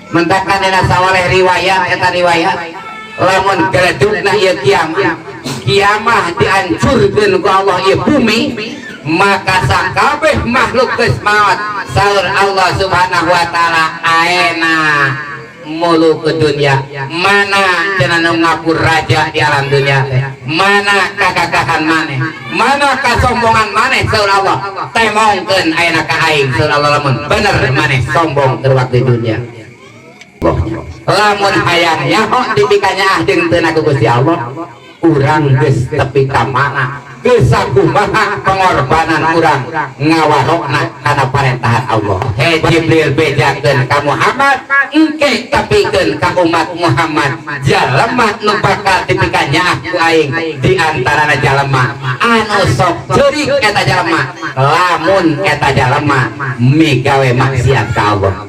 Mentakan dina sawaleh riwayat eta riwayat lamun geledugna ieu kiamah, kiamah dihancurkeun ku Allah ieu bumi, maka sakabeh makhluk geus maot. Saur Allah Subhanahu wa taala, aena muluk dunia, mana cenah nu ngaku raja di alam dunia teh, mana kagagahan maneh, mana kasombongan maneh? Saur Allah, temongkeun ayeuna ka aing. Saur Allah, lamun bener maneh sombong keur waktu dunia, lamun hayang nyaho dipikanyaah jeung teu ku Gusti Allah, urang geus tepi ka mana, geus sakumaha pengorbanan urang ngawarokna kana parentahan Allah. Hei Jibril, bejakeun ka Muhammad, engke tepikeun ka umat Muhammad, jalema nu bakal dipikanyaah ku aing di antarana jalema anu sok ceurik eta jalema lamun eta jalema migawe maksiat ka Allah.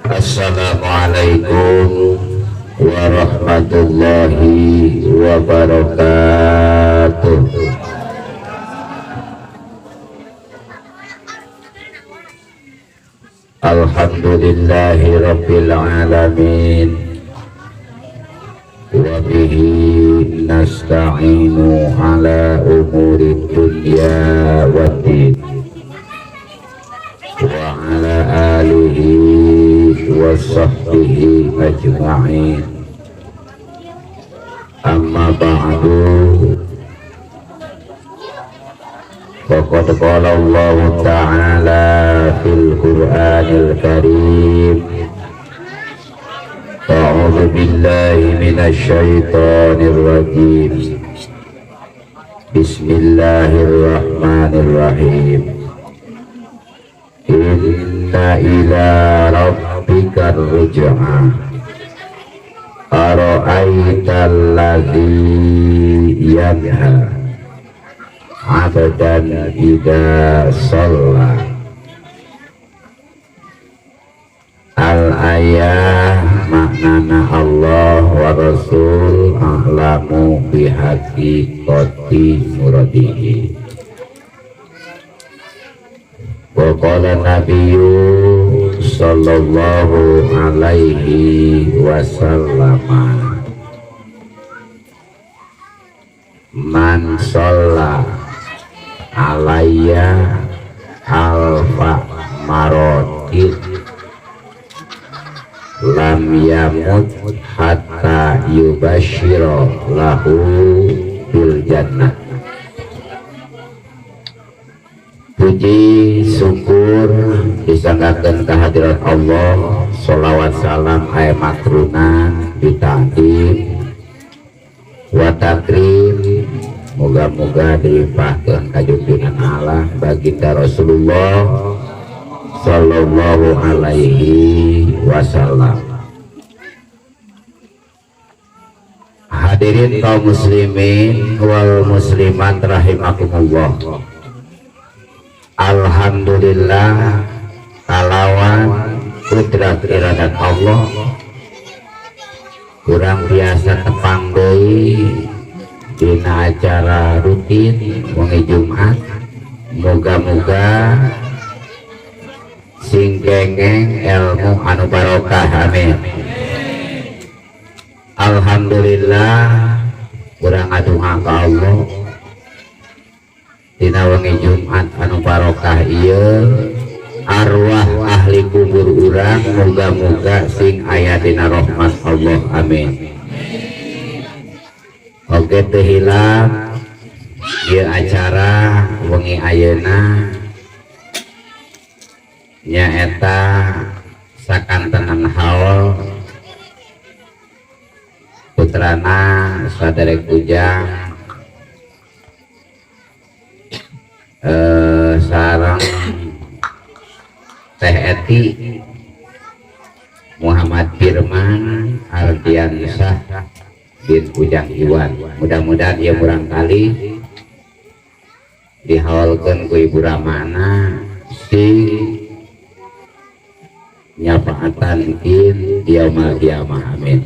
Assalamualaikum warahmatullahi wabarakatuh. Alhamdulillahi rabbil alamin, wa bihi nasta'inu ala umuri dunya waddin, wa ala alihi wa sahbihi ajma'in. Amma ba'du, faqad qala Allah ta'ala fil Qur'anil Karim, a'udzu billahi minasy syaithanir rajim, bismillahirrahmanirrahim, inna ila rabbikar ruj'a, ara'aital ladzi yanha 'abdan idza shalla. Al ayah maknana Allah wa Rasul a'lamu bihaqiqati muradihi. Wa qala nabiyyu sallallahu alaihi wasallam, man shalla alayya alfa marotin lam yamut hatta yubashira lahu bil jannah. Puji syukur disanggakeun kehadirat Allah, sholawat salam aya matrunan bita'dim wa takrim, moga-moga dilimpahkeun ka junjungan Allah baginda Rasulullah sallallahu alaihi wasallam. Hadirin kaum muslimin wal muslimat rahimakumullah. Alhamdulillah kalawan kudrat iradat Allah kurang biasa tepang deui dina acara rutin wengi Jumat. Moga-moga sing kengeng ilmu anu barokah, amin. Alhamdulillah kurang ngadunga ka Allah dina wengi Jumat anu barokah ieu, arwah ahli kubur urang moga-moga sing aya dina rahmat Allah, amin. Oke, teu hilap ieu acara wengi ayeuna nyaeta sakantenan haul putrana saderek ujang sareng Teh Eti Muhammad Firman Ardiansyah bin Ujang Iwan. Mudah-mudahan ia kurang kali dihaulkeun ku Ibu Ramana sing nyafaatan kin yaumul kiamah amin.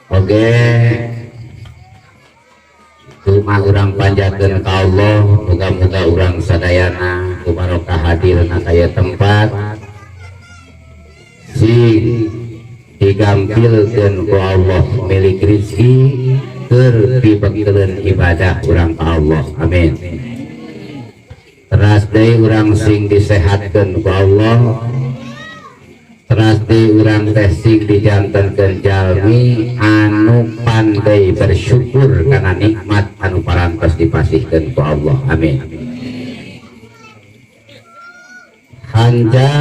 Oke, cuma urang panjatkeun ka Allah, muga-muga urang sadayana kubarokah hadirna ka ieu tempat sing digampilkeun ku Allah milik rezeki keur pibekeleun ibadah urang ka Allah amin. Teras deui urang sing disehatkeun ku Allah, teras deui urang teh sing dijantenkeun jalmi anu pandai bersyukur kana nikmat anu parantos dipasihkeun ku Allah amin. Hanja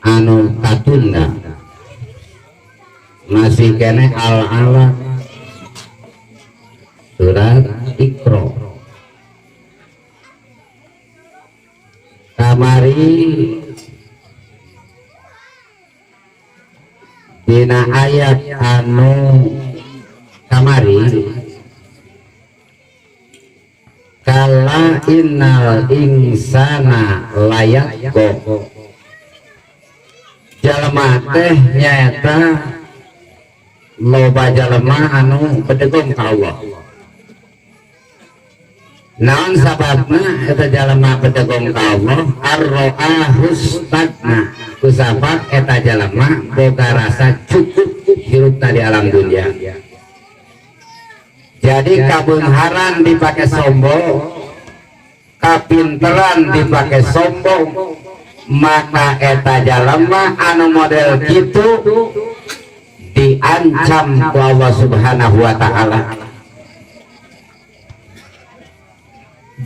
anu katunda masih keneh al-alaq surat Iqra kamari dina ayat anu kamari kala innal insana layatqa jalma teh nyaeta loba jalma anu bedegong ka Allah. Naon sababna eta jalma bedegong ka Allah? Arro'ahustagna kusabab eta jalma boga rasa cukup hirupna di alam dunia. Jadi kabeungharan dipake sombong, kapinteran dipake sombong, maka eta jalma anu model kitu diancam ku Allah Subhanahu wa ta'ala.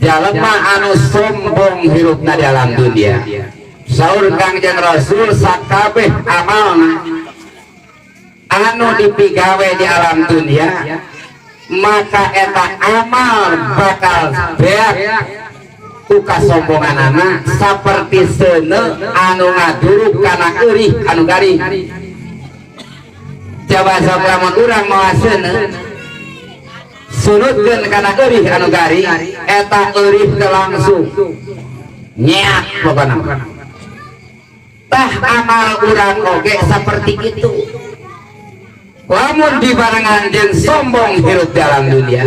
Jalma anu sombong hirupna di alam dunia, saur Kangjeng Rasul sakabeh amalna anu dipigawe di alam dunia, maka eta amal bakal beak ku kasombonganana saperti seuneu anu ngaduruk kana eurih anu garing. Coba sok lamun urang mawa seuneu sunutkeun kana eurih anu garing, eta eurih teh langsung nyeak pokona. Tah amal urang oge saperti kitu. Lamun dibarengan jeung sombong hirup dalam dunia,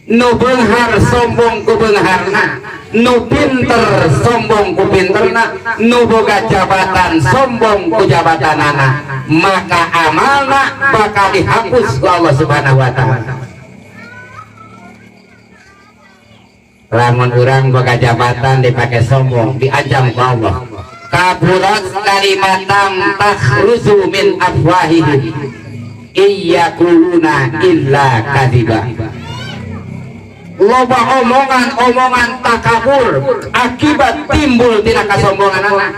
nu beunghar sombong ku beungharna, nu pinter sombong ku pinterna, nu boga jabatan sombong ku jabatanana, maka amalna bakal dihapus ku Allah Subhanahu wa ta'ala. Lamun urang boga jabatan dipake sombong, diancam ku Allah. Kaburat kalimatan takhruju min afwahihim iyyakuluna illa kadziba. Loba omongan-omongan takabur akibat timbul tina kasombonganana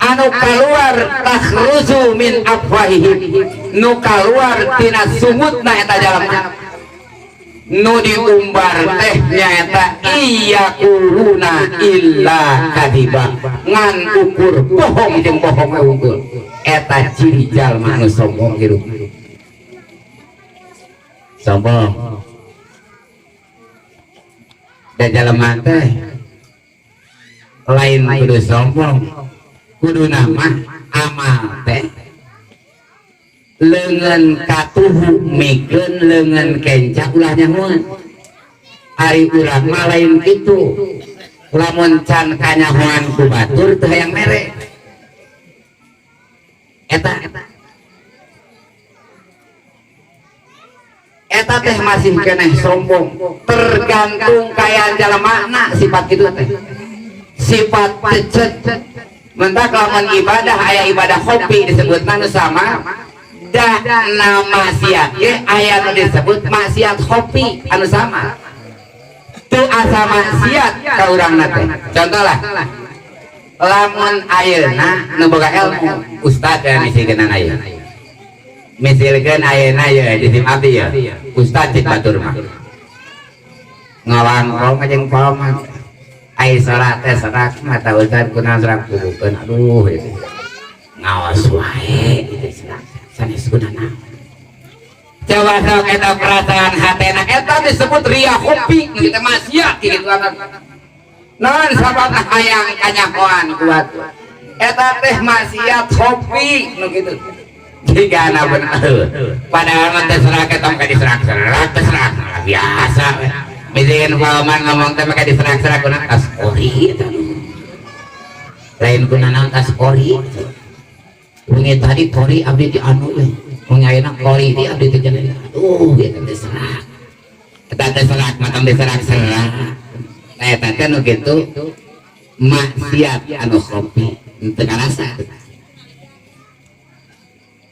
anu kaluar takhruju min afwahihim, nu kaluar tina sungutna eta jalma, nu diumbar teh nyaeta iyyakuluna illa kadziba, ngan ukur bohong jeung bohong we unggul. Eta ciri jalma anu sombong hirup. Sombong da jalma teh lain kudu sombong, kudu nama amal teh leungeun katuhu mikeun leungeun kenca ulah nyahoan. Ari urang mah lain kitu, lamun can kanyahoan ku batur teu hayang mere. Eta eta teh masih keneh sombong, tergantung kayaan jalmana sifat kitu teh. Sifat tecet mentak lamun ibadah aya ibadah kopi disebutna nu sama da na maksiat ge aya nu disebut maksiat kopi anu sama. Teu asa maksiat ka urangna teh. Contohlah lamun ayeuna nu boga ilmu ustad ya misilkeun ayeuna. Misilkeun ayeuna ye jisim abdi ye ustad cik batur mah. Ngawangkong jeung paman. Ai salat teh serak mata ustad kunaon serak kubukeun aduh itu. Ngawas wae itu serak sanes gunana. Coba sok eta perasaan hatena eta disebut ria kopi kitu maksiat kitu anak. Naon sababna hayang kanyahoan ku batur? Eta teh maksiat khofi nu kitu. Jigana bener. Padahal mah teh serak eta mah diserak-serak teh serak biasa we. Misalkan paman ngomong teh maka diserak-serak kuna tas ori eta. Lain kuna naon tas ori. Wengi tadi tori abdi di anu euy. Wengi ayeuna kori di abdi teh cenah. Aduh, eta teh serak. Eta teh serak mah tong diserak-serak. Nah, eta teh nu kitu maksiat anu khofi teu karasa.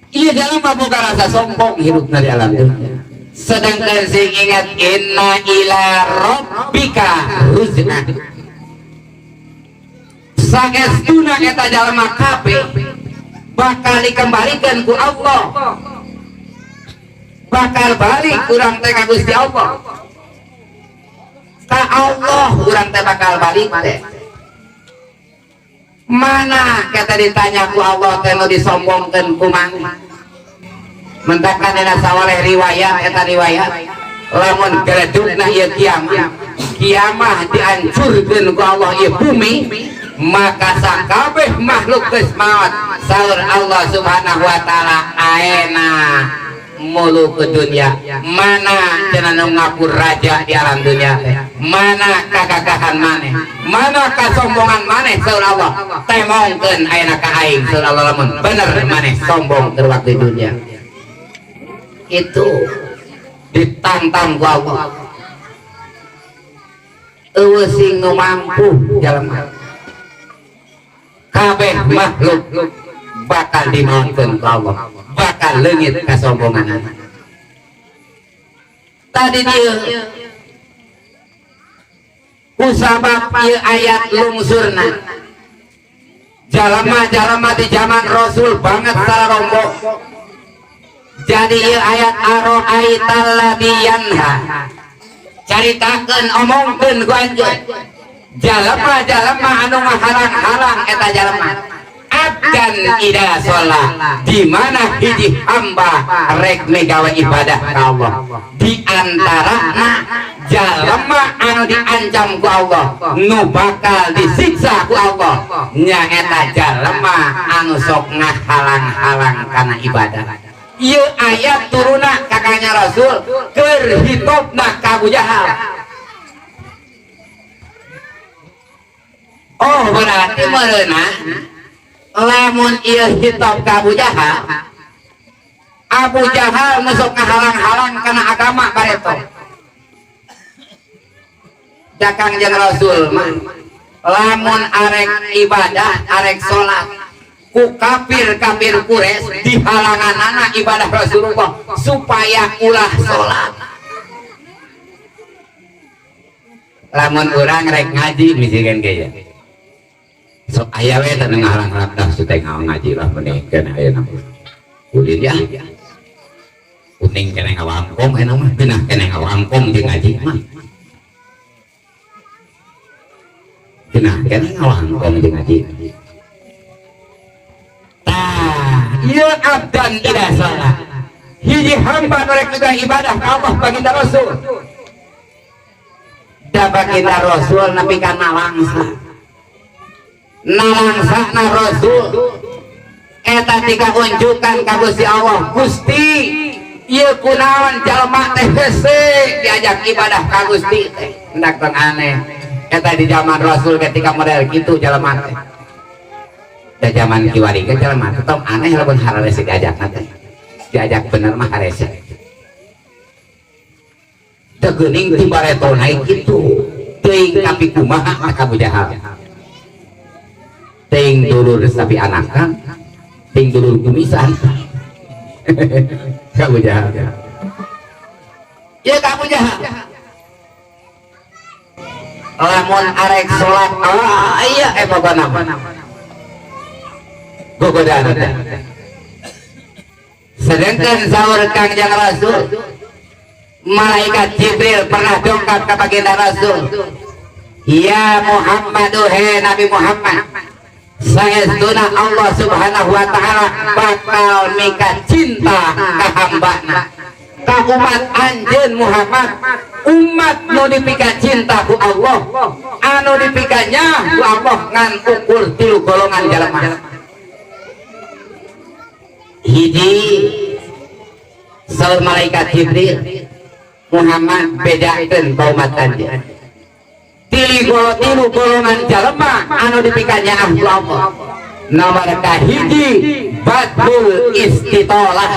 Iya dalam boga rasa sombong hidupna di alam dunia. Sedangkan sing ingat inna ila rabbika ruj'a. Saestuna eta jalma kabeh bakal dikembalikan ku Allah. Bakal balik urang teh ka Gusti Allah. Ka Allah urang teh bakal balik teh. Mana kata ditanya ku Allah teh nu disombongkeun ku maneh? Mentakan dina sawaleh riwayat eta riwayat lamun geledugna ieu kiamah, kiamah dihancurkeun ku Allah ieu bumi, maka sakabeh makhluk geus maot. Saur Allah Subhanahu wa taala, aena muluk dunia, mana cenah nu ngaku raja di alam dunia teh, mana kagagahan maneh, mana kasombongan maneh? Saur Allah, temongkeun ayeuna ka aing. Saur Allah, lamun bener maneh sombong keur waktu dunia itu ditantang ku Allah. Eueuh sing nu mampu jalma, kabeh makhluk bakal dimautkeun ku Allah, bakal leungit kasombongan tadi. Dia kusabab ieu ayat lungsurna, jalma-jalma di zaman Rasul banget sararombok. Jadi ieu ayat aro'aital ladzi yanha, caritakeun, omongkeun ku anjeun jalma-jalma anu ngahalang-halang eta jalma, abdan idza sholla, di mana hiji hamba rek megawe ibadah ka Allah. Di antarana jalma anu diancam ku Allah nu bakal disiksa ku Allah nyaeta jalma anu sok ngahalang-halang kana ibadah. Ieu ayat turuna kakaknya Rasul keur hitobna ka Abu Jahal. Oh, berarti mereuna lamun ieu hitop ka Abu Jahal, Abu Jahal nu sok ngahalang-halang kana agama bareto. Da Kangjeng Rasul mah lamun arek ibadah, arek salat, ku kafir-kafir Quraisy dihalanganana ibadah Rasulullah supaya ulah salat. Lamun urang rek ngaji misalkan gaya sok aya we teh ngahalang-halang dah teh ngaji lah mendingkeun ayeuna ulin ya kuning keneh ngawangkong ayeuna mah geunah keneh ngawangkong jeung ngaji mah geunah keneh ngawangkong jeung ngaji. Tah ieu abdan idza sholat, hiji hamba nu rek juga ibadah ka Allah baginda Rasul. Da baginda Rasul nepi ka nalangsa, nalangsana Rasul eta tika unjukan ka Gusti Allah. Gusti, ieu kunaon jalma teh hese diajak ibadah ka Gusti teh? Hendak tong aneh eta di zaman Rasul ketika model kitu jalma teh. Da zaman kiwari ge jalma teh tong aneh lamun hararese diajak teh, diajak bener mah harese. Teu geuning ti bareto naik kitu teuing kapi kumaha ka Abu Jahal, ting dulur sapi anakan, ting dulur kumisan ka Abu Jahal. Ya ka Abu Jahal lamun arek salat, ah iya pokona gogodaan teh. Sedangkan saur Kangjeng Rasul, malaikat Jibril pernah dongkap ke baginda Rasul, ya Muhammadu, he Nabi Muhammad, saestuna Allah Subhanahu wa taala bakal mika cinta ka hambana. Ka umat anjeun Muhammad, umat nu dipika cinta ku Allah, anu dipikanya ku Allah, ngan ukur tilu golongan jalema. Hiji, saur malaikat Jibril, "Muhammad, bedakeun ka umat anjeun tilu golongan jalema anu dipikanya ku Allah." Nomor kahiji, badlul istitolah,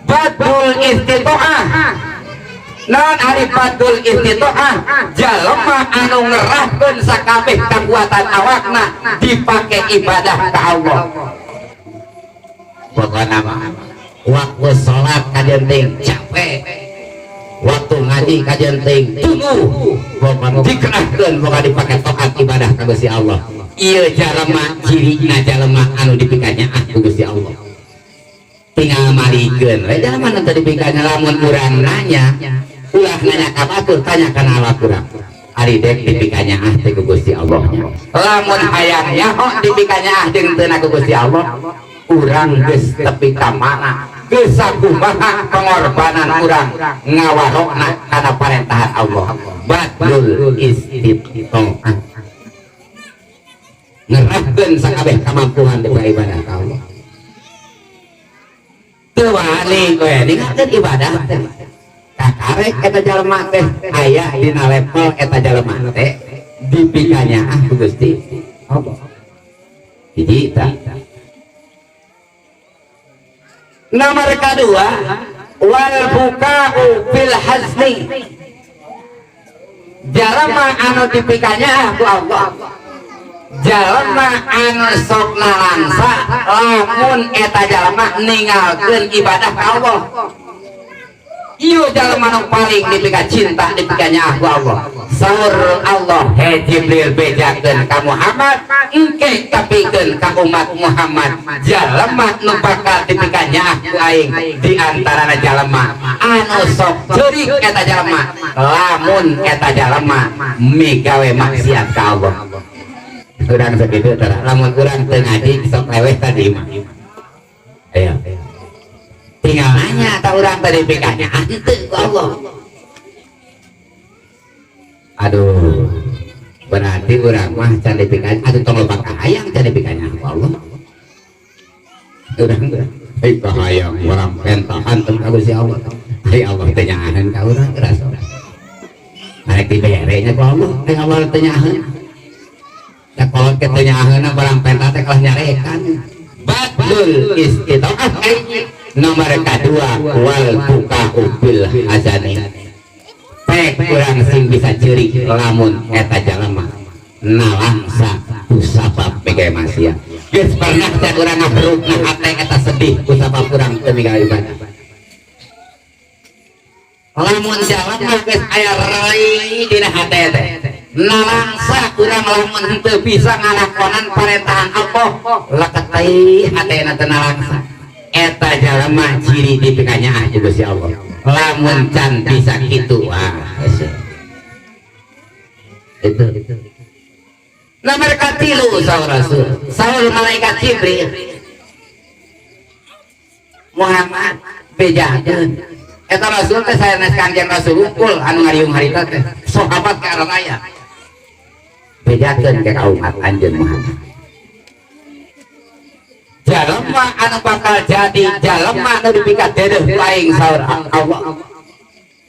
badlul istitoah. Non ari badlul istitoah? Jalema anu ngerahkeun sakabeh kekuatan awakna dipake ibadah ka Allah. Pokokna mah waktu sholat kajeun teuing capek, waktu ngaji kajeun teuing tunggu, pokokna dikerahkeun, pokokna dipake taat ibadah ka Gusti Allah. Ieu jalema cirina jalema anu dipikanya ah ku Gusti Allah. Tinggal malikeun we jalema nu teu dipikanya. Lamun urang nanya, ulah nanya ka batur, tanya kana awak urang, ari dek dipikanya ah teh ku Gusti Allah. Lamun hayang nyaho dipikanya ah jeung teu ku Gusti Allah, urang geus tepi ka mana, geus sakumaha pengorbanan urang ngawarokna kana parentahan Allah. Badlul istitoah, ngerahkeun sakabeh kamampuan di ibadah ka Allah. Teu wani we ninggalkeun ibadah teh, kakarek eta jalma teh aya dina level eta jalma teh dipikanya ah ku Gusti Allah. Hiji tah. Nomor kedua, wal buka'u fil hazni, jalma anu dipikanya ku Allah, jalma anu sok nalangsa lamun eta jalma ninggalkeun ibadah ka Allah. Ieu jalma nu paling dipika cinta, dipikanya ku Allah. Saur Allah, "He Jibril, bejakeun ka Muhammad, engke kapikeun ka umat Muhammad, jalma nu bakal dipikanya ku aing di antarana jalma anu sok ceurik eta jalma lamun eta jalma migawe maksiat ka Allah." Urang sakitu tara, lamun urang teu ngaji sok leweh tadi mah. Ayo, tinggal nanya atau urang tadi pikanya ah henteu ku Allah. Aduh, berarti urang mah can dipikanya. Aduh, tong loba kahayang, can dipikanya ku Allah. Urang hei kahayang, urang pentahan teu ka Gusti Allah. Hei, Allah teh nyaaheun ka urang geus arek dibere nya ku Allah. Teh Allah teh nyaaheun da kolot ke teu nyaaheun barang penta teh kalah nyarekan. Badlul istitoah. Nomor kedua, wal buka'u bil hazani, pek kurang sing bisa ceurik lamun eta jalma nalangsa kusabab migawe maksiat. Geus pernah teh urang ngaberukna hate eta sedih kusabab urang teu migawe ibadah? Lamun jalma geus aya rai dina hate teh, nalangsa urang lamun henteu bisa ngalakonan parentahan Allah, leket teh hatena teh nalangsa, eta jalma ciri dipikanya ah Gusti Allah. Lamun can bisa kitu, wah, hese. Itu nomor katilu, saur Rasul, saur malaikat Jibril, "Muhammad, bejakeun." Eta Rasul teh sanes Kangjeng Rasul wungkul anu ngariung harita teh, sahabat ka raya. "Bejakeun ka umat anjeun Muhammad, jalema anu bakal jadi jalema anu dipika dedeuh ku aing," saur Allah,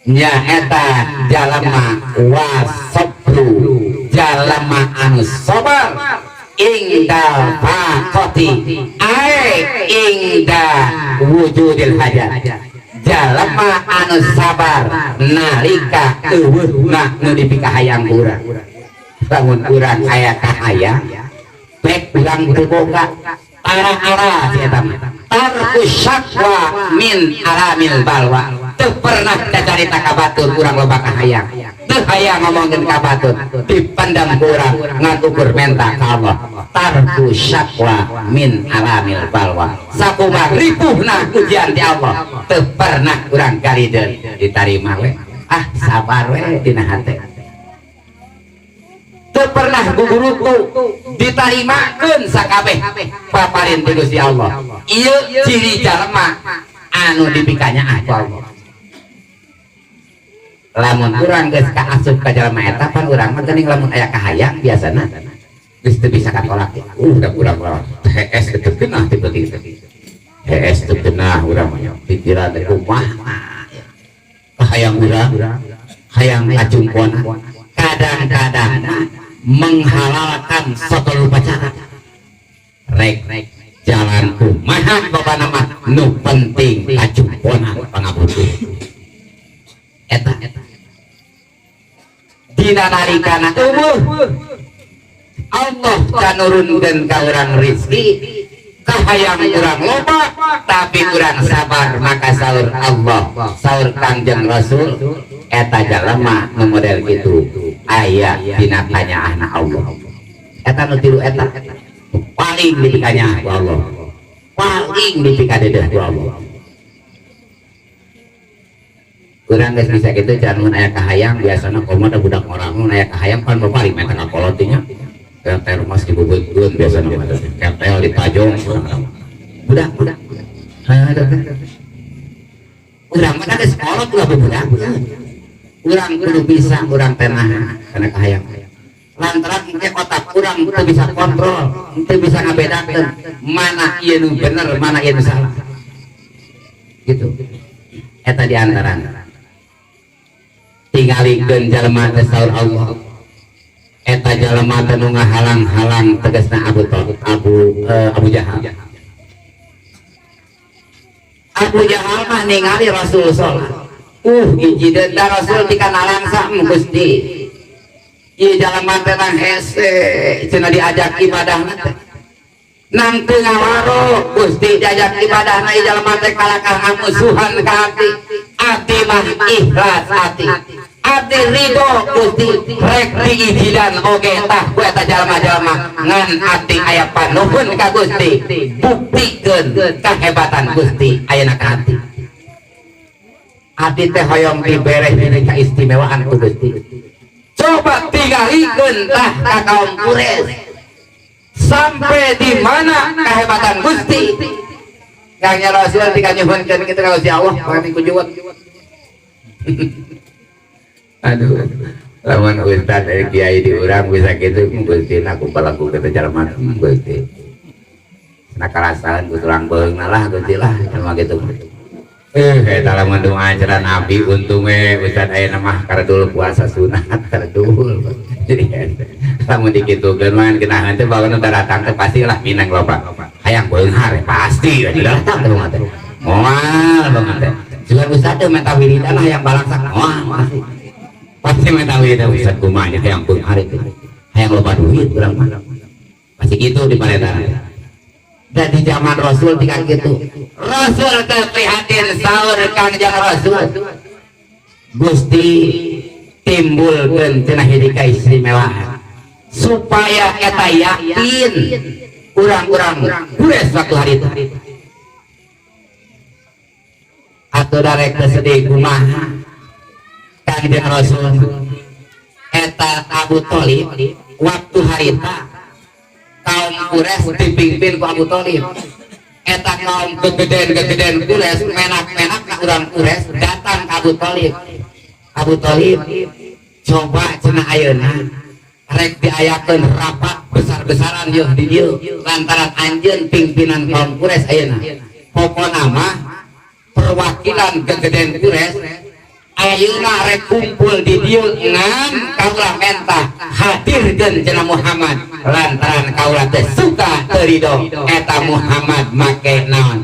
"nya eta jalema wasobru, jalema anu sabar ingdal faqati ae ingda wujudil hajat, jalema anu sabar nalika euweuhna nu dipikahayang urang." Lamun urang aya kahayang pek urang teu boga, ara-ara si eta mah tarku syakwa min alamil balwa. Teu pernah cacarita ka batur urang loba kahayang, teu hayang ngomongkeun ka batur, dipendam ku urang, ngan ukur menta ka Allah. Tarku syakwa min alamil balwa, sakumaha ripuhna ujian ti Allah teu pernah urang galideun, ditarima we, ah sabar we dina hate, teu pernah gugurutu, ditarimakeun sakabeh paparin ti Gusti Allah. Ieu ciri jalma anu dipikanyaah ku Allah. Lamun urang geus kaasup ka jalma eta, pan urang mah geuning lamun aya kahayang biasana geus teu bisa katolak. Da urang mah HS teu keunah, tiba-tiba HS teu keunah urang mah, pikiran teh kumaha kahayang urang, hayang kacumpona. Kadang-kadang menghalalkan satu upacara, rek jalan kumaha pokona mah nu penting kacumpona pangabutuh. Eta dina nalikana euweuh, Allah kanurunkeun ka urang rizki, kahayang urang loba, tapi urang sabar, maka saur Allah, saur Kangjeng Rasul, eta jalema nu model kitu aya dina kanyaahna Allah. Eta nu tilu eta paling dipikanyaah ku Allah, paling dipikadedeh ku Allah. Urang geus bisa kitu can mun aya kahayang biasana komo da budak orang mun aya kahayang pan paling menta ka kolot nya, termos dibubuhkeun biasana mah, ketel ditajong budak budak. Hayang eta teh urang mah geus kolot, ulah budak urang kudu bisa urang teh nahan kana kahayang, lantaran engke otak urang teu bisa kontrol, teu bisa ngabedakeun mana ieu nu bener, mana ieu nu salah gitu. Eta di antarana tingalikeun jalma teh, saur Allah, eta jalma teh nu ngahalang-halang, tegasna Abu Talib, Abu Jahal. Abu Jahal mah ningali Rasul salat, hiji da Rasul dikanalangsa, Gusti, ieu jalma teh nang hese cenah diajak ibadahna teh nang teu ngawaro. Gusti, diajak ibadahna ieu jalma teh kalakah ngamusuhan ka abdi. Abdi mah ikhlas, abdi abdi ridho Gusti, rek diizinan oge tah ku eta jalma-jalma, ngan abdi aya panuhun ka Gusti, buktikeun kahebatan Gusti ayeuna ka abdi. Abdi teh hoyong dibere diri kaistimewaan ku Gusti. Coba tingalikeun tah ka kaum Quraisy sampai di mana kehebatan Gusti. Kangnya Rasul tika nyuhunkeun kitu ka Gusti Allah, kami ku juwet. Aduh, lamun ustad dari kiai di urang bisa gitu, Gusti, aku palaku kita jalma Gusti. Nah, karasahan ku tulang beungna lah Gusti lah jalma gitu. Eta lamun doa cara Nabi, untung we ustad ayeuna mah karedul puasa sunat karedul. Jadi lamun dikitukeun mah genahan teh bageun datang teh pastilah minang loba. Hayang beunghar pasti datang teh mah teh. Moal banget teh. Juga ustad teh minta wiridan hayang balaksak moal pasti. Pasti minta wiridan ustad kumaha nya hayang beunghar itu. Hayang loba duit urang mah. Pasti gitu di paletaran. Dan di zaman Rasul tika gitu. Rasul keprihatin, saur Kangjeng Rasul, Gusti, timbulkeun cenah hiji kaistimewaan supaya eta yakin urang-urang Quraisy waktu hari itu. Atau darek teu sedih kumaha Kangjeng Rasul? Eta Abu Thalib waktu harita kaum Quraisy dipimpin ku Abu Thalib. Eta kaum gegeden-gegeden Quraisy, menak-menak ka urang Quraisy datang ke Abu Thalib. Abu Thalib, coba cenah ayeuna rek diayakeun rapat besar-besaran yeuh di dieu lantaran anjeun pimpinan kaum Quraisy ayeuna. Pokona mah perwakilan gegeden Quraisy ayeuna rek kumpul di dieu, ngan kaula menta hadirkeun cenah Muhammad, lantaran kaula teh suka teu rido eta Muhammad make naon,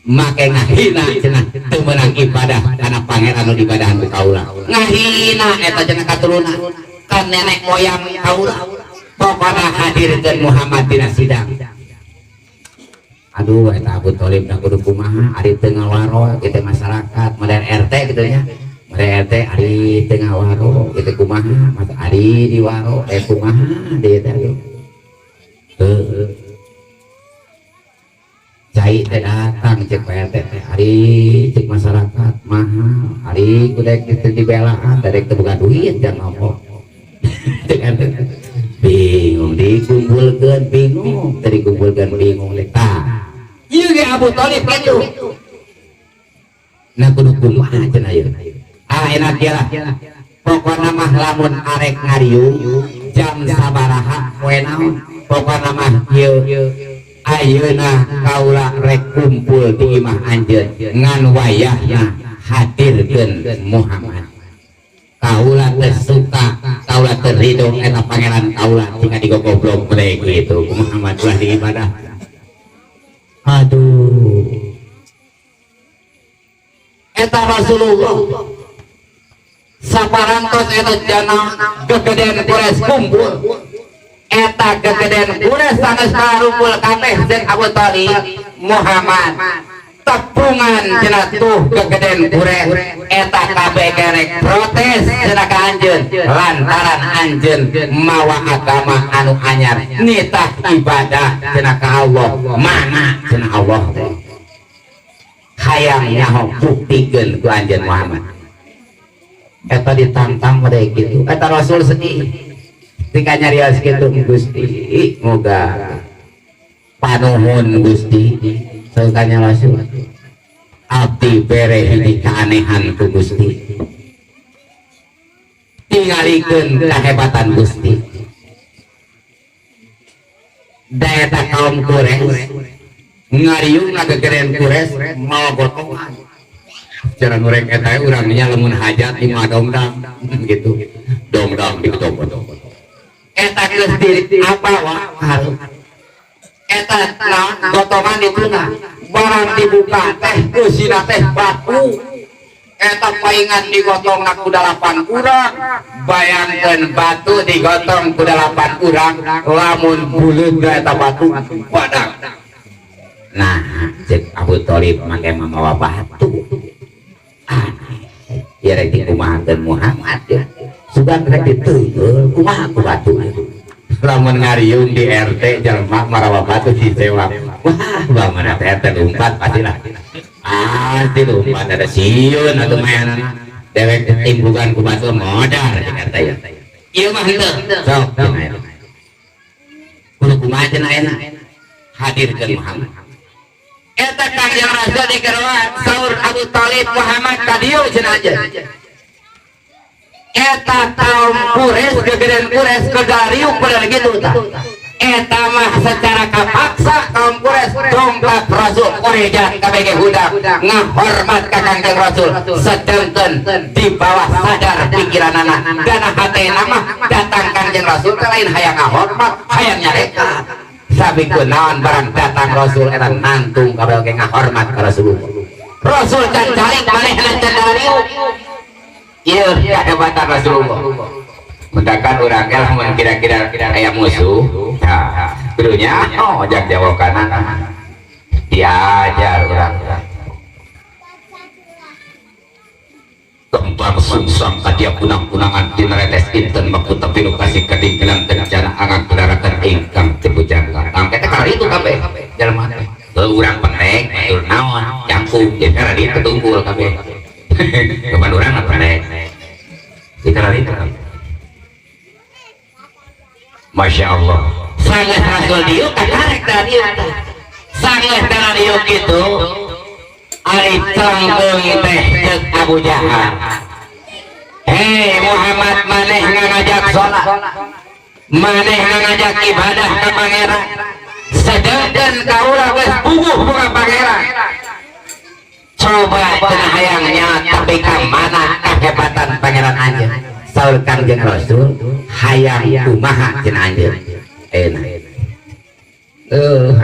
make ngahina cenah, teu meunang ibadah kana pangeran nu diibadahan ku kaula, ngahina eta cenah katurunan kan nenek moyang kaula. Pokona hadirkeun Muhammad dina sidang. Aduh, eta Abu Thalib da kudu kumaha, ari teu ngawaro kitu masyarakat model RT gitu nya, model RT, ari teu ngawaro kitu kumaha, masa ari diwaro eh kumaha deui teh. Heuh, cai teh datang cek Pak RT teh, ari cek masyarakat mahal, ari kudu kitu dibelaan, darek teu boga duit dan nopo. Cek RT bingung, dikumpulkeun bingung, teu dikumpulkeun bingung. Tah, ieu ge Abu Thalib kitu. Nah, kudu kumaha cenah ieu? Ah, enak ya lah. Pokona mah lamun arek ngariung jam sabaraha poe naon, pokona mah ieu ayeuna kaula rek kumpul di imah anjeun, ngan wayahna hadirkeun Muhammad. Kaula teu suka, kaula teu ridho eta pangeran kaula tinggal digogoblok mereka gitu. Muhammad ulah diibadah. Aduh, eta Rasulullah saparantos eta jana kegedean Quraisy kumpul. Eta kegedean Quraisy sanes karumpul kabeh. Zeuk Abu Thalib, "Muhammad, tepungan," cenah, "tuh kegedean Quraisy eta kabeh kerek protes," cenah, "ka anjeun lantaran anjeun mawa agama anu anyar, nitah ibadah," cenah, "ka Allah. Mana," cenah, "Allah teh? Hayang nyaho, buktikeun ku anjeun Muhammad." Eta ditantang pada gitu. Eta Rasul sedih tinggal nyarios gitu, "Gusti, moga panuhun Gusti." Tanya Rasul, "Abdi bere hiji keanehan ku Gusti, tingalikeun kehebatan Gusti. Da eta kaum Quraisy ngariung, ngagegerean Quraisy mawa gotongan." Cara ngurek eta urangnya lamun hajat di mah domdam gitu, domdam di gotong eta geus di apa wa eta naon gotongan dituna. Barang dibuka teh eusina teh batu. Eta paingan digotong ku dalapan urang. Bayangkeun batu digotong ku dalapan urang, lamun buleud eta batu badak. Nah, cek Abu Thalib, make mamawa batu. Ah, ya rek dikumahakeun Muhammad ya? Sugan rek diteunggeul kumaha ku batu? Lamun ngariung di RT jelema marawa batu disewa, wah, bangun RT lompat pastilah, pasti lompat. Ada sieun atuh mayanana dewek timbugan ku batu modar di RT ya. Ieu mah henteu. Sok cenah, kudu kumaha cenah ayeuna? Hadirkeun Muhammad. Eta Kangjeng Rasul dikeroan. Saur Abu Thalib, "Muhammad, ka dieu," cenah aja. Eta kaum Quraisy, gegedean Quraisy kegariung pada gitu tah. Eta mah secara kapaksa kaum Quraisy dongkap Rasul Quraisy kabeh budak ngahormat ka Kangjeng Rasul, sedangkan di bawah sadar pikiranana dan hatena mah datang Kangjeng Rasul teh lain hayang ngahormat, hayang nyarekan. Sabi kunaon barang datang Rasul eta nantung kabeh oge ngahormat ka Rasulullah. Rasul can calik, manehna can dariuk. Ieu kehebatan Rasulullah. Mendakan urang ge lamun kira-kira aya musuh, nah, kudunya oh jak jawab kanan diajar urang. Kembang sungsang kadia kunang-kunangan tineretes inten makuta pinuh kasih kadingkelang kencana angang kelarakan ingkang tebujangka. Tangke teh itu kabeh jelema teh. Urang penek batur naon jangkung jadi karena itu tunggul kabeh. Kapan urang penek di karena itu. Masya Allah. Sangat Rasul diuk kakarek dari teh. Sangat dari diuk gitu. Ari cangkeung teh ceuk Abu Jahal, "Hei Muhammad, maneh ngajak sholat, maneh ngajak ibadah ka pangeran, sedangkan kaula geus puguh ka pangeran. Coba," cenah, "hayangnya tapi ka mana kehebatan pangeran anjeun?" Saur Kangjeng Rasul, "Hayang kumaha?" cenah anjeun. Enak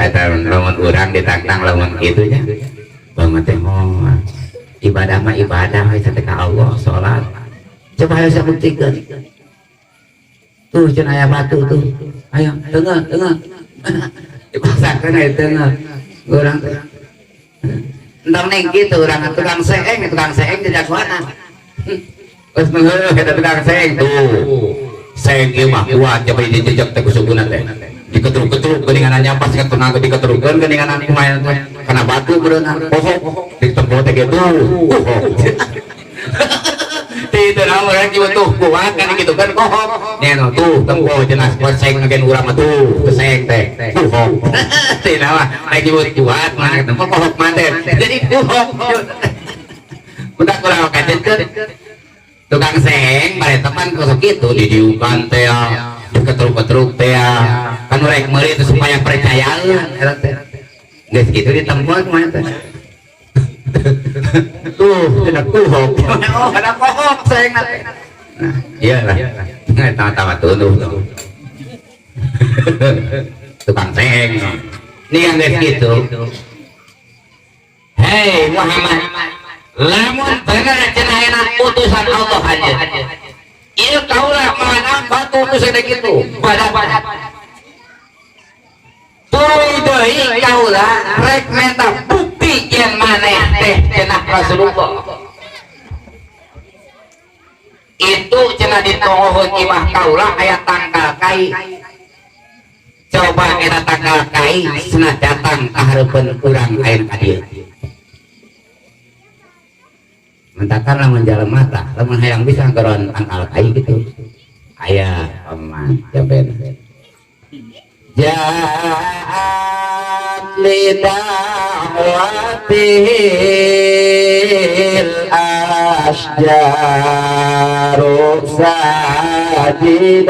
eta lamun urang ditantang lamun kitu nya. Banget teh moal. Ibadah mah ibadah we ka Allah, salat. Coba ayo saya buktikan. Tuh cenah aya batu tuh. Ayo, tengah, tengah. Dipaksakeun aya tengah. Urang teh. Entong ning kitu urang tukang seeng jajagoan. Geus mengheuh eta tukang seeng tuh. Seeng ieu mah kuat, coba dijejek teh ku sukuna teh. Diketruk-ketruk geuningan pas ketenang diketrukkeun geuningan kumaha teh. Kana batu beunang kohok ditempo teh gitu. Itu naon urang kieu tuh kuat kan gitu kan kohok. Nya tuh tempo cenah seng agen urang mah tuh seng teh. Kohok. Teu mah rek nyebut kuat mah tempo kohok mah teh. Jadi kohok. Udah kurang kaceut tukang seng bare teman kosok kitu didiukan teh diketruk-ketruk teh kan rek meuli itu supaya percayaan eta teh geus kitu ditempo kumaha teh tuh cenah kuhok oh ada kohok seng nah iya lah tawa-tawa tunduh tukang seng ini yang geus kitu. Hei Muhammad, lamun bener cenah enak utusan Allah aja ieu kaulah mana batu nu sagede kitu badan tuluy deui kaula rek menta bukti yen maneh teh cenah Rasulullah itu cenah ditongoheun imah kaula aya tangkal kai coba eta tangkal kai cenah datang ka hareupeun urang aya ka dieu. Mentakan lamun jalma tah lamun hayang bisa nggoron tangkal kai gitu aya paman jamben ja'at lida'watil asjaru sajidatan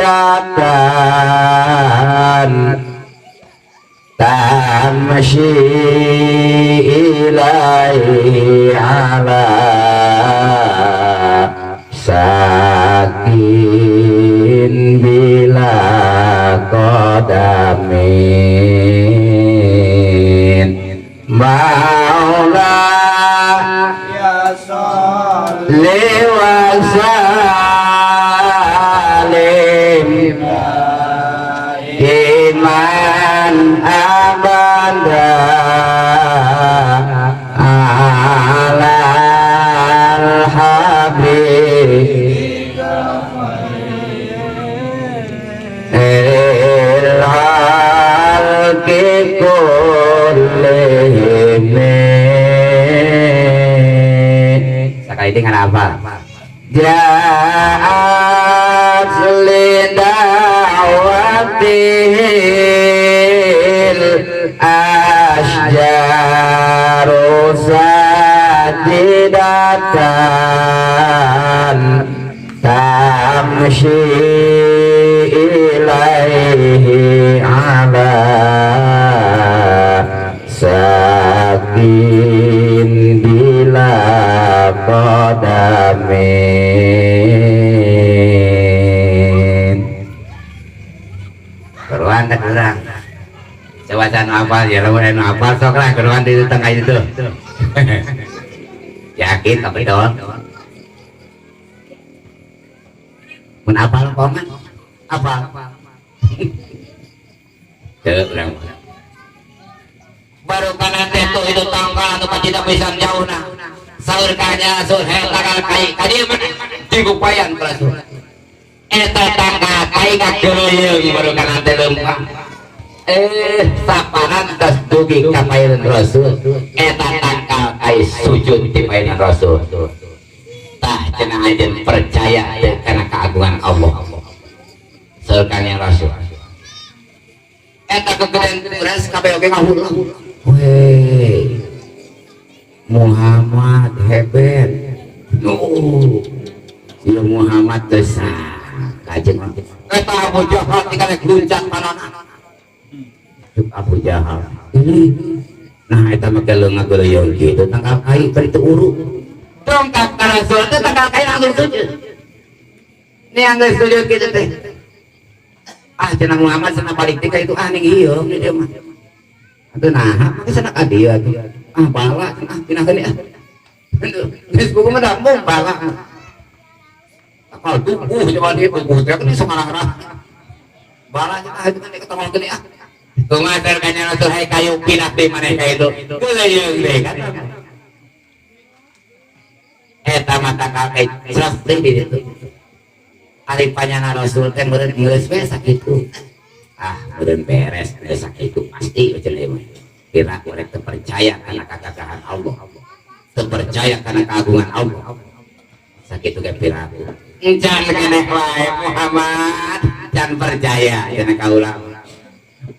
tamshi ilaihi ala sakin bila qadamin maula ya sholli wa salim iman abada alal habib il-halqi kullihim. Sekali dengan apa? Ja'at lida'watihil asjaru sajidatan tamshi ilaihi ala sakin bila qadamin. Keruan tak kurang coba can apal ya lamun anu apal sok lah keruan di tengah itu yakin tapi dong mun apal paman apal teu urang baru kana teh tuh itu tangkal anu pacita pisan jauhna saur kanya sur he tangkal kai ka dieu mah digupayan ku Rasul eta tangkal kai kageuleuyeung baru kana teh leumpang saparan tos dugi ka payun Rasul eta tangkal kai sujud di payun Rasul tah cenah anjeun percaya teh kana keagungan Allah saur kanya Rasul eta kegedean kuras kabeh oge ngahuleng weh Muhammad hebat nu ieu Muhammad teh kajeng eta Abu Jahal tinggal luncat panona Abu Jahal ini nah eta mah geuleuh ngageuleuyeuh kitu tangkal kai bari teu uruk dongkap ka Rasul teh tangkal kai langsung sujud nih geus sujud kitu teh ah cenah Muhammad cenah balik teh ka itu ah ning ieu di dieu mah atuh naha mah cenah ka dieu atuh ah bala ah pinahkeun ah geus buku mah da mung bala akal tubuh coba di tubuh teh kan samarang-rang bala cenah itu kan diketongkeun ah kumaha kanya Rasul hai kayu pinah di maneh ka itu geuleuyeung deui kan eta mah tangkal kai cerah teh di ditu ari panyana Rasul teh meureun geus we sakitu ah meureun beres geus sakitu pasti cenah ieu mah kira urang teu percaya kana kagagahan Allah teu percaya kana keagungan Allah sakitu ge piraku encan keneh wae Muhammad can percaya cenah kaula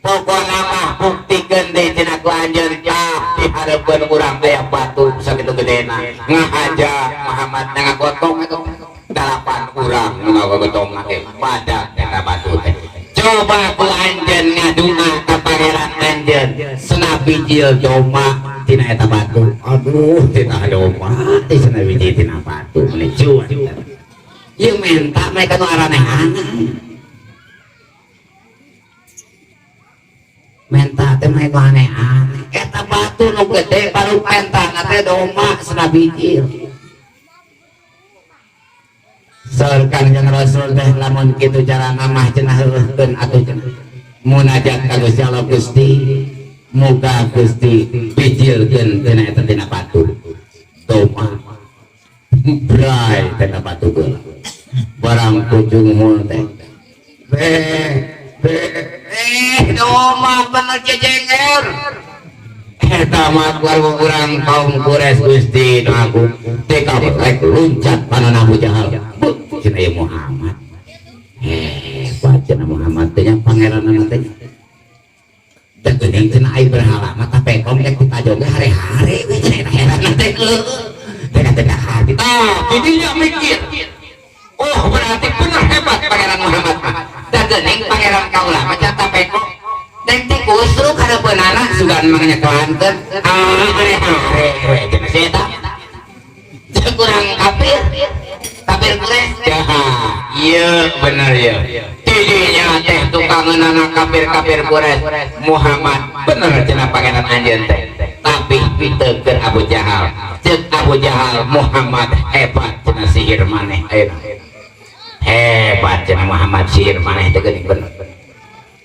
pokona mah buktikeun deui cenah ku anjeun tah di hareupeun urang aya batu sakitu gedena ngahaja getong ge badak eta batu teh. Coba ku anjeun ngadunga ka pangeran anjeun cenah bijil domba tina eta batu. Aduh tina domba teh cenah bijil tina batu meni cuan. Ieu menta mereka nu aranehana. Menta teh mah aneh-aneh. Eta batu nu gede baru pentana teh domba cenah bijil. Saur Kangjeng Rasul teh lamun kitu carana mah cenah heuhkeun atuh cenah. Munajat ka Gusti Allah, Gusti muga Gusti bijilkeun tina eta tina batu. Domba bray tina batu geula. Barang kucung teh. Be be domba bener jejenger. Eta mah keluarga urang kaum Quraisy Gusti nu agung teh kabrek luncat panana Abu Jahal. Beuh cenah ieu Muhammad. Hebat cenah Muhammad teh nya pangeranna teh. Da geuning cenah ai berhala mah tapekom rek ditajoge hare-hare we cenah heran teh heueuh. Teh hati. Tah didinya mikir. Oh berarti bener hebat pangeran Muhammad mah. Da geuning pangeran kaula mah cenah tapekom. Dek teh kusruk hareupeunana sugan mah nyekelankeun. Ah hare-hare we cenah si eta. Kurang kafir. Kafir Quraisy. Ieu bener ieu. Tidinya teh tukangeunana kafir-kafir Quraisy. Muhammad bener cenah pangeran anjeun teh. Tapi piteukeur Abu Jahal. Ceuk Abu Jahal Muhammad hebat cenah sihir maneh ayeuna. Hebat cenah Muhammad sihir maneh teh geuning bener.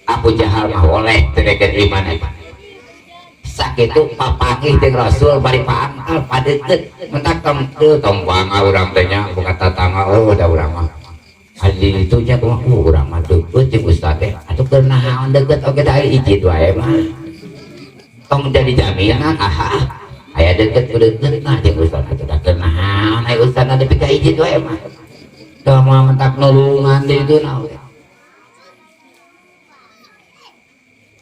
Abu Jahal mah oleh teh geuning iman eta. Sakitu papanggih jeung Rasul bari paangkal padeukeut mentak tong teu tong bangga urang teh nya buka tatangga oh da urang mah haji itu nya kumaha urang mah deukeut jeung ustaz teh atuh keur naon deukeut oge da ijid wae mah tong jadi jaminan aha aya deukeut deukeut nah jeung ustaz atuh da keur naon aya ustaz na dipika ijid wae mah teu moal mentak nulungan di ditu na oge.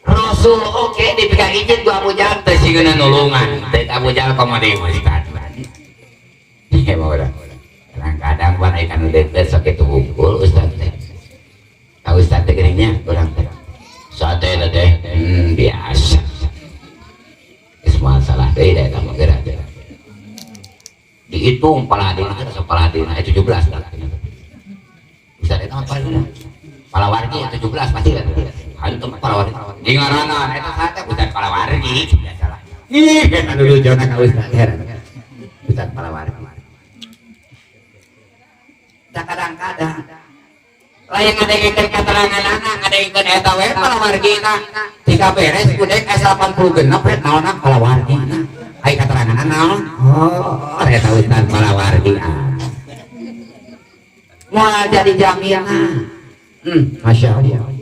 Rasul oke dipika ijid ku Abu Jahal teh sieun nulungan teh Abu Jahal komo deui ustaz. Heh mah urang. Kadang-kadang pan aya kanu deukeut sok kitu hungkul ustaz teh. Ka ustaz teh geuning nya urang teh. Sate teh biasa. Geus masalah deui da eta mah geura teh. Dihitung paladina teh sok paladina 17 lah. Ustaz eta mah paladina. Palawargi 17 pasti kan. Hantu palawargi. Di ngaranna eta sate ustaz palawargi biasalah. Ih eta nu lucuna ka ustaz heran. Ustaz palawargi. Da kadang-kadang lain ngadengkeun kateranganana ngadengkeun eta we palawargina. Jika beres kudek S80 genep rek naonna palawargina. Ai kateranganana naon? Oh, eta ustaz palawargi. Moal jadi jaminan. Masya Allah.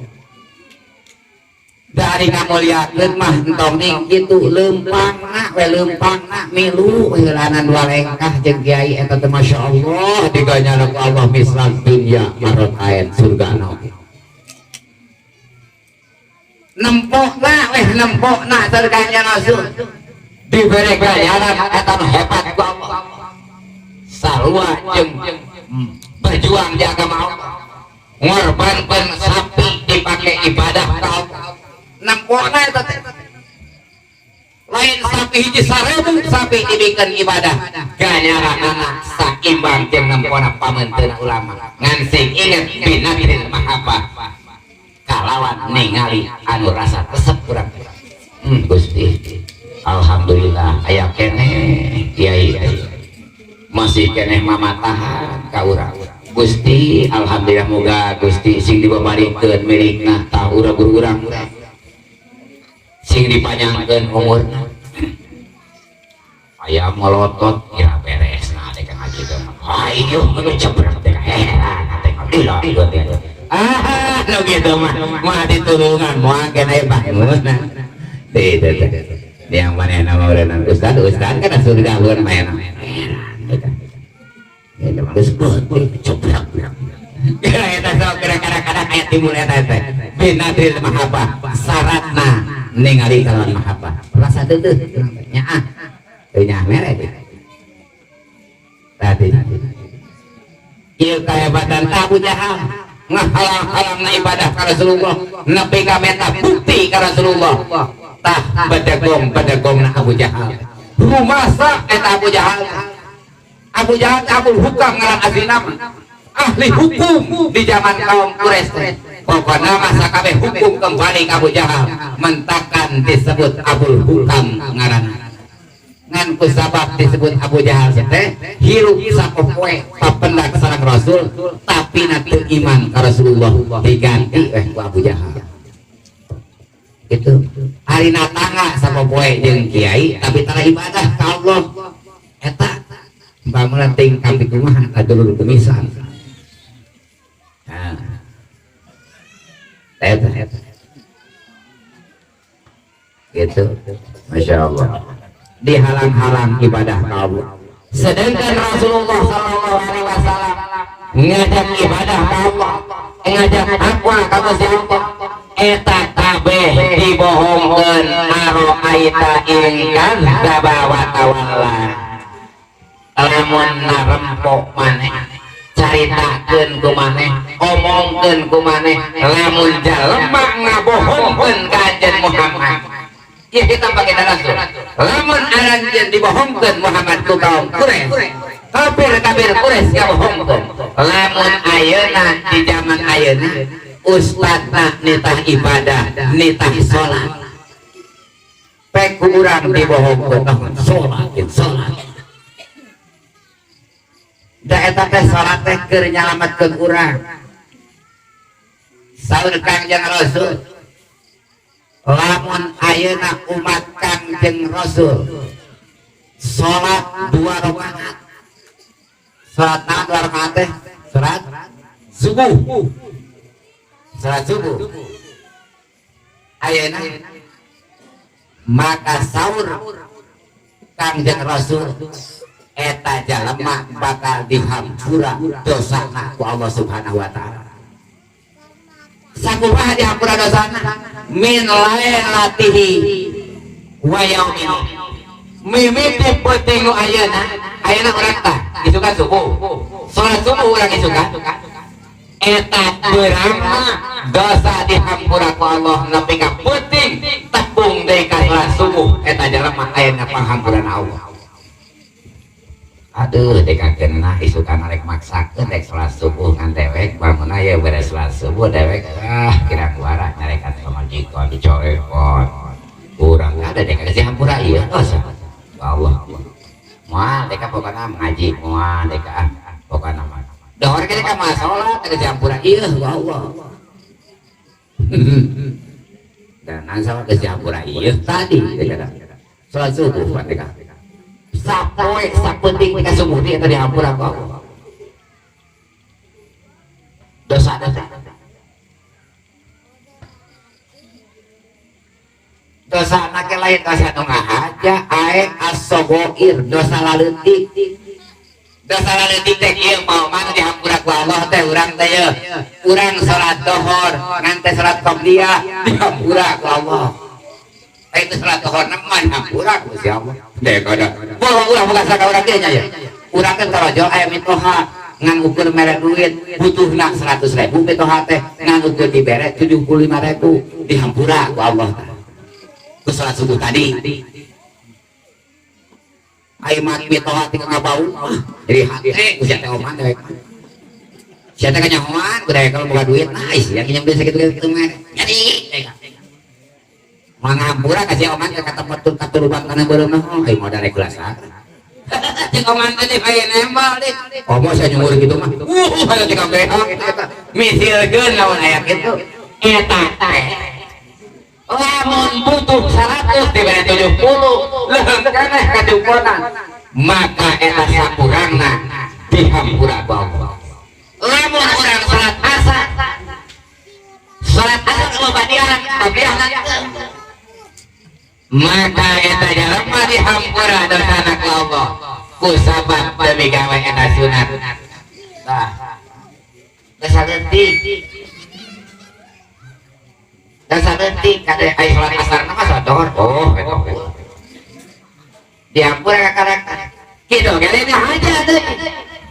Dari ngamuliakeun mah entong ning kitu leumpangna we leumpangna milu heulanan dua lengkah jeung kiai eta teh Masya Allah diganyana ku Allah misal dunya marotain surgana oge. Nempokna weh nempokna surganya Rasul dibere ganjaran eta nu hebat ku Allah. Sarua jeung berjuang di agama Allah. Ngorbankeun sapi dipake ibadah ka Allah. Nempokna eta teh lain sapi hiji 1000 sapi dibikeun ibadah ganjaranana saimbang jeung nempona pameunteun ulama ngan sing inget binadril mahabbah kalawan ningali anu rasa resep urang. Gusti alhamdulillah aya keneh kiai masih keneh mamatahan ka urang. Gusti alhamdulillah moga Gusti sing dibabarikeun milikna tah urang guru urang sing dipanjangkeun umurna. Aya molotot kira beres nah dek ngaji teh mah. Ayo nu cebrek teh heran teh gila teh. Ah nu kitu mah moal ditulungan moal keneh bangunna. Teh teh teh. Yang manehna mah urang ustaz ustaz kana surga urang mah heran eta. Eta mah geus peuting cebrek. Kira eta sok kadang-kadang aya timbul eta teh. Binadril mahabbah syaratna ningali kalawan mahabbah. Rasa teu nyaah. Teu nyaah mere. Tadi. Ieu kahebatan Abu Jahal ngahalang-halang na ibadah ka Rasulullah nepi ka meta bukti ka Rasulullah. Tah bedegong-bedegong na Abu Jahal. Rumasa eta Abu Jahal. Abu Jahal Abu Hukam ngaran asli nama. Ahli hukum di zaman kaum Quraisy teh. Pokokna masa kabeh hukum kembali ke Abu Jahal, mentakan disebut Abul Hukam ngaranna. Ngan ku sabab disebut Abu Jahal teh hirup sapopoe papendak sareng Rasul tapi na teu iman ka Rasulullah diganti ku Abu Jahal. Itu hari natangga sapopoe jeung kiai tapi tara ibadah ka Allah. Eta pamula ting kampi kumaha kadulur kumisan. Nah. Eta gitu. Masya Allah. Dihalang-halang ibadah ka Allah. Sedangkan Rasulullah sallallahu alaihi wasallam ngajak ibadah ka Allah, ngajak takwa ka Gusti Allah. Eta kabeh dibohongkeun aroaita in kadzdzaba wa tawalla. Lamun narempok maneh, caritakeun ku maneh, omongkeun ku maneh, lamun jalema ngabohongkeun ka Anjeun Muhammad. Ya kita pakai Rasul. Lamun aranjeun dibohongkeun Muhammad ku kaum Quraisy, kafir-kafir Quraisy ngabohongkeun. Lamun ayeuna di zaman ayeuna ustadna nitah ibadah, nitah salat. Pek ku urang dibohongkeun, salat, salat. Da eta teh salat teh keur nyalametkeun urang. Saur Kangjeng Rasul, lamun ayeuna umat Kangjeng Rasul salat 2 rakaat. Salat naon 2 rakaat teh? Salat subuh. Salat subuh. Ayeuna maka saur Kangjeng Rasul eta jalema bakal dihampura dosana ku Allah Subhanahu wa taala. Sakumaha dihampura dosana? Min lailatihi wa yaumihi. Mimiti peuting nu ayeuna, ayeuna urang tah isukan subuh. Salat subuh urang isukan. Eta beurangna dosa dihampura ku Allah nepi ka peuting tepung deui ka salat subuh eta jalema ayeuna panghampuran Allah. Aduh, dekakeun na isukan rek maksakeun rek salat subuh ngan dewek bangunna ye beres salat subuh dewek kira kuara nyarekan pamajikan dicorekon. Urang ada deka geus hampura ieu dosa. Allah. Moal deka pokona ngaji moal deka pokona mah. Dohor ge deka mah salat geus hampura ieu ya Allah. Dan salat geus hampura ieu tadi deka. Salat subuh pan deka. Sapoe sapenting ka subuh teh eta dihampura ku Allah. Dosa-dosa. Dosa na lain dosa nu ngahaja ae as-sogoir dosa laleutik. Dosa laleutik teh ieu mau mana dihampura ku Allah teh urang teh ye. Urang salat dohor ngan teh salat qobliyah dihampura ku Allah. Itu salat dohor mah dihampura ku si Allah. Deh kada. Bohong urang boga saka urang ge nya ye. Urang teh tarojol aya mitoha ngan ukur mere duit butuhna 100.000 mitoha teh ngan ukur dibere 75.000 dihampura ku Allah teh. Ku salat subuh tadi. Ai mat mitoha teh ngabau. Jadi hate ku sia teh oman dewek. Sia teh kanyahoan ku dewek kalau boga duit nah sia nginjem duit sakitu-kitu mah. Jadi mangampura ka sia oman ka tempat katuruban kana beureum mah ai modal rek gelas. Cek oman teh bae nembal dik. Omo sia nyungur kitu mah. Aya cek kabeh eta. Misilkeun lamun aya kitu. Eta teh. Lamun butuh 100 dibere 70, leuheung keneh kajuponan. Maka eta sakurangna dihampura ku Allah. Lamun urang salat asar, salat asar badian, badian maka eta jalema dihampura dosana ku Allah ku sabab demi gawe eta sunat. Tah dosa leutik, dosa leutik kade ai salat asar mah salat dohor. Oh eta dihampura ka karakter kitu gere haja deui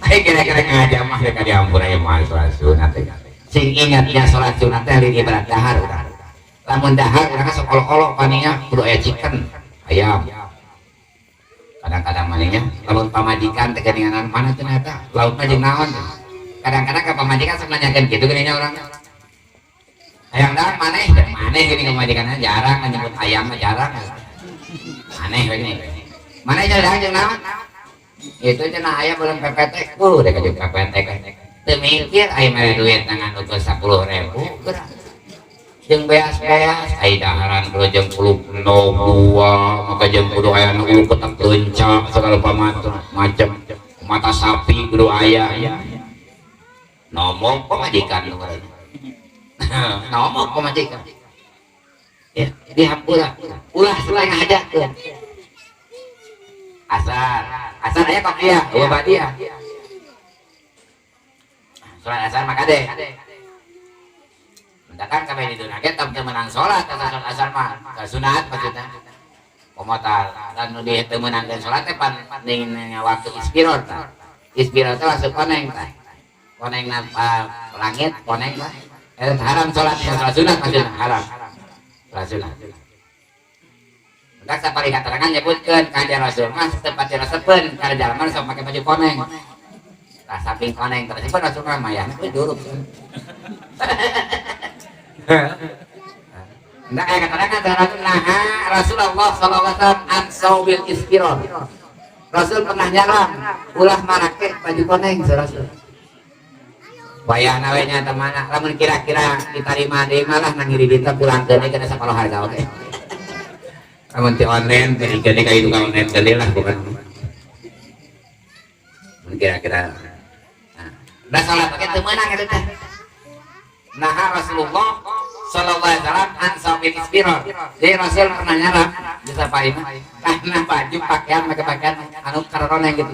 ai kira Kira-kira ngajak mah rek diampura ieu mah salat sunat teh. Sing ingatnya salat sunat teh lain ibarat dahar urang. Lamun dahar urang sok olok-olok paningnya kudu aya chicken, ayam. Kadang-kadang maningnya lamun pamajikan teh geuningan mana cenah eta laukna jeung naon. Kadang-kadang ka pamajikan sok nanyakeun kitu geuning urang. Hayang dahar maneh, maneh geuning pamajikanna jarang nyebut ayam mah jarang. Aneh gini. Maneh jadi dahar jeung naon? Itu cenah aya belum PPT ku dek jeung PPT. Teu mikir aya mere duit ngan ukur 10.000 geura. Jeung beas-beas ai daharan kudu jeung puluh endog dua maka jeung kudu aya nu ketak leunca segala macam mata sapi kudu aya. Nomok pamajikan nu ngaranna. Nomok pamajikan. Ya, dihampura. Ulah setengah hajakeun. Asar, asar aya qobliyah, eueuh ba'diyah. Salat asar mah kade. Mendakan kabeh di dunia ge teu meunang salat asa salat asar mah, salat sunat maksudna. Komo dan nu di teu meunangkeun salat teh pan ning waktu isfiror tah. Isfiror teh langsung koneng tah. Koneng na langit koneng tah. Eta haram salat, salat sunat maksudna haram. Salat sunat. Mendak sapari katerangan nyebutkeun kanjeng Rasul mah tempat diresepeun kana jalma sok make baju koneng. Tah samping koneng tersebut Rasul mah mayana we duruk. Nah, aya keterangan dari naha Rasulullah sallallahu alaihi wasallam an saubil isfiror. Rasul pernah nyaram ulah marake baju koneng Rasul. Wayahna we nya mana lamun kira-kira ditarima deui malah nang ngiri dita pulangkeun kana sapaloh harga oge. Lamun ti online teh gede ka itu ka online gede lah bukan. Mun kira-kira nah, da salat oge teu meunang eta teh. Nah, Rasulullah sallallahu alaihi wasallam an saubil isfiror. Jadi Rasul pernah nyaram bisa mah karena baju pakaian pakai pakaian anu karoroneng gitu.